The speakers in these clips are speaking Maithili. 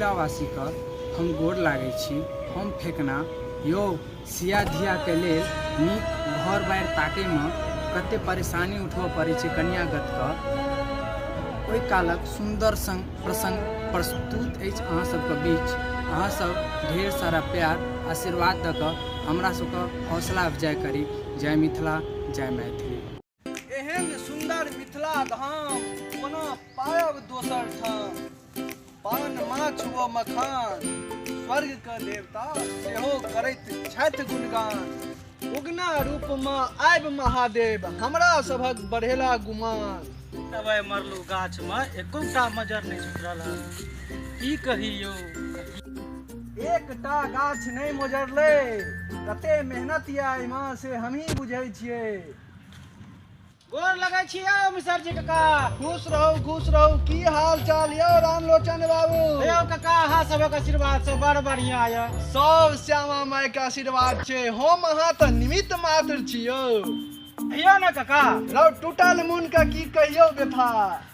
मिथिलावासीके हम गोर लागै छी। हम फेकना यौ, सिया धियाके लेल नीक घर बारि ताकैमे कते परेशानी उठबऽ पड़ै छै कन्यागतके, ओहि कालक सुन्दर संग प्रसङ्ग प्रस्तुत अछि अहाँ सबके बीच। अहाँ सब ढेर सारा प्यार आशीर्वाद दऽ कऽ हमरा सबके हौसला अफजाइ करी। जय मिथिला, जय मैथिली। एहन सुन्दर मिथिला धाम कोना पायब दोसर ठाम। पान माछ व मखान स्वर्ग के देवता सेहो करैत छथि गुणगान। उगना रूप मे आबि महादेव हमरा सभक बढ़ेला गुमान। दवाइ मरलू गाछ मे एकोटा मजर नहि सुधरल हन, की कही यौ। एकटा गाछ नहि मोजरलै, कते मेहनत यऽ एहिमे से हमही बुझै छियै। गोर लगै छी यौ मिसर जी काका। खुश रहू, खुश रहू। की हाल चाल यौ रामलोचन बाबू? यौ काका, अहाँ सबक आशीर्वाद से बड़ बढ़िया यऽ। सब श्यामा माय के आशीर्वाद छै, हम अहाँ तऽ निमित्त मात्र छी यौ। यौ ने काका। रौ टूटल मुन के की कहियौ व्यथा,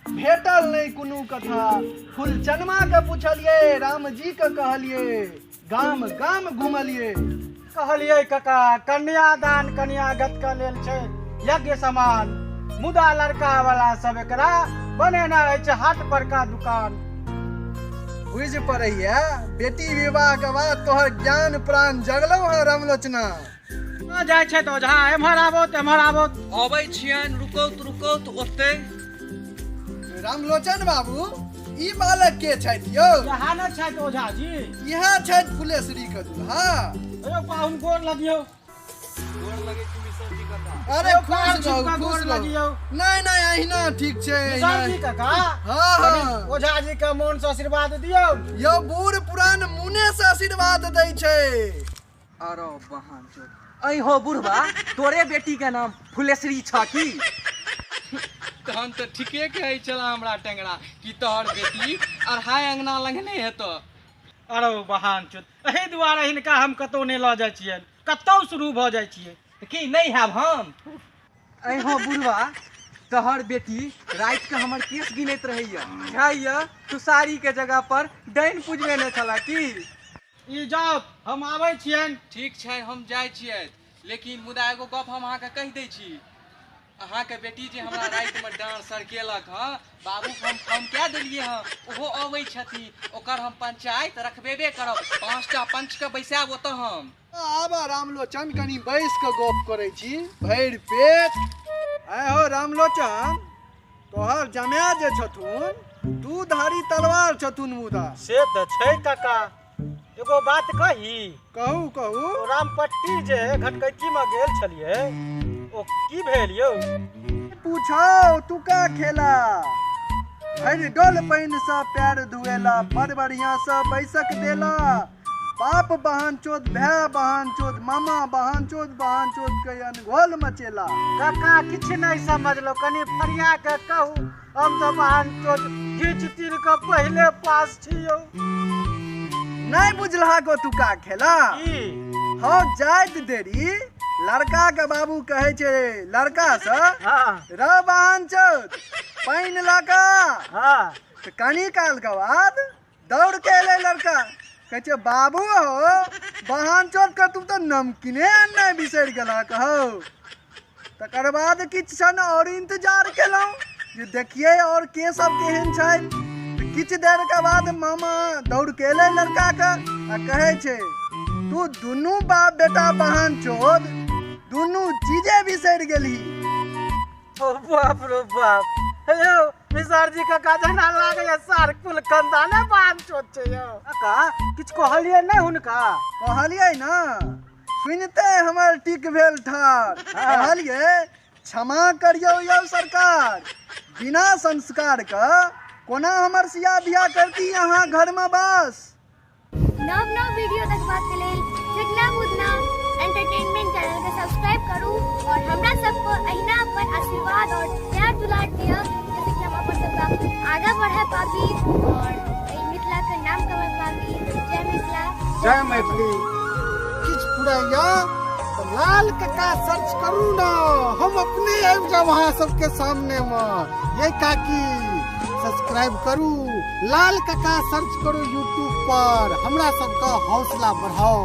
भेटल नहि कोनो कथा। फूलचनमा के पुछलियै, रामजी के कहलियै, गाम गाम घुमलियै। कहलियै काका, कन्यादान कन्यागत के लेल छै यज्ञ समान, मुदा लड़का वाला सब एकरा बनेना अछि हाट परका दुकान। बुझि पड़ैया बेटी विवाह के बाद तोहर ज्ञान प्राण जगलौ हँ रामलोचना। जाइ छै तऽ ओझा एम्हर आबो तऽ एम्हर आबो। अबै छियनि, रुकौत रुकौत ओतै। रामलोचन बाबू, ई बालक के छथि यौ? यहाँ ने छथि ओझा जी। यहाँ छथि फुलेश्वरी के दुल्हा। यौ पाहुन, गोर लगियौ। गोर लगै छी मिसर जी काका। अरे यौ, खुश पाहुन रहू, छिपका खुश गोर रहू। लगियौ। नहीं नहीं, अहिना ठीक छै, मिसर अहिना। जी काका। हाँ, हाँ। ओझा जी के मोन से आशीर्वाद दियौ। यौ बूढ़ पुरान मुने से आशीर्वाद दै छै। अरे बहन चोद, ऐ हो बुढ़बा, तोरे बेटी के नाम फुलेश्वरी छ की? तहन तऽ ठीके कहै छला हमरा टेंगरा कि तोहर बेटी अढ़ाई अंगना लंघने हेतौ। अरे बहान चोद, एहि दुआरे हिनका हम कतौ नहि लऽ जाइ छियनि, कतौ शुरू भऽ जाइ छियै। तऽ की नहि हैब हम? ऐ हो बुढ़बा, तोहर बेटी राति के हमर केस गिनैत रहैया, खाइया तुषारी के जगह पर डाइन पुजबेने छला की? ई जाउ, हम आबै छियनि। ठीक छै, हम जाइ छियै, लेकिन मुदा एगो गप हम अहाँके कहि दै छी, अहाँके बेटी जे हमरा रातिमे डाँड़ सरकेलक हँ, बाबूके हम फोन कए देलियै हँ, ओहो अबै छथिन, ओकर हम पंचायत रखबेबे करब, 5टा पंचके बैसायब ओतऽ हम। आब रामलोचन कनि बैस कऽ गप करै छी भरि पेट। आय हो रामलोचन, तोहर जमाय जे छथुन दू धारी तलवार छथुन। मुदा से तऽ छै काका, एगो बात कही? कहू कहू। ओ रामपट्टी जे घटकैती में गेल छलियै, ओ की भेल यौ? पूछौ तुका खेला, भरि डोल पानि सँ पैर धुएला, बड़ बढ़िया सँ बैसक देला। बाप बहन चोद, भाय बहन चोद, मामा बहन चोद, बहन चोद के अनघोल मचेला। काका किछु नहि समझलो, कनि फरिया के कहू। हम तऽ बहन चोद घीच तीर के पहिले पास छी यौ। नहीं बुझलहा को तुका खेला? की? हँ, जाइत देरी लड़का के बाबू कहै छै लड़का से, रौ बहन चोद, पानि लऽ कऽ। तऽ कनी काल के बाद दौड़ के एलै लड़का, कहै छै बाबू हो बहन चोद के तू तऽ नमकीने अननाइ बिसरि गेलहक हौ। तकर बाद किछु क्षण आओर इंतजार केलहुँ जे देखियै आओर के सब केहन छै। तऽ किछु देर के बाद मामा दौड़ के एलै लड़का के आ कहै छै तू दुनू बाप बेटा बहन चोद दुनू चीजे बिसरि गेलही। ओ बाप रो बाप, हे यौ मिसर जी काका, जेना लागैया सार कुल खानदाने बान चोद छै यौ। काका किछु कहलियै नहि हुनका? कहलियै ने, सुनिते हमर टिक भेल ठार। कहलियै क्षमा करियौ यौ सरकार, बिना संस्कार के कोना हमर सिया बियाह करती अहाँ घर में बस। नव नव वीडियो देखबाक के लेल फेकना मुदना एंटरटेनमेंट चैनल के सब्सक्राइब करू और हमरा सबको अहिना अपन आशीर्वाद और प्यार दुलार दिअ, जैसे कि हम अपन सबका आगा बढ़ा पाबी और एहि मिथिला के नाम कमा पाबी। जय मिथिला, जय मैथिली। किछु पुरैया तऽ लाल काका सर्च करू ने, हम अपने आबि जाउ अहाँ सबके सामने मे। ये काकी सब्सक्राइब करू। लाल काका सर्च करू यूट्यूब पर, हमरा सबके हौसला बढ़ाओ।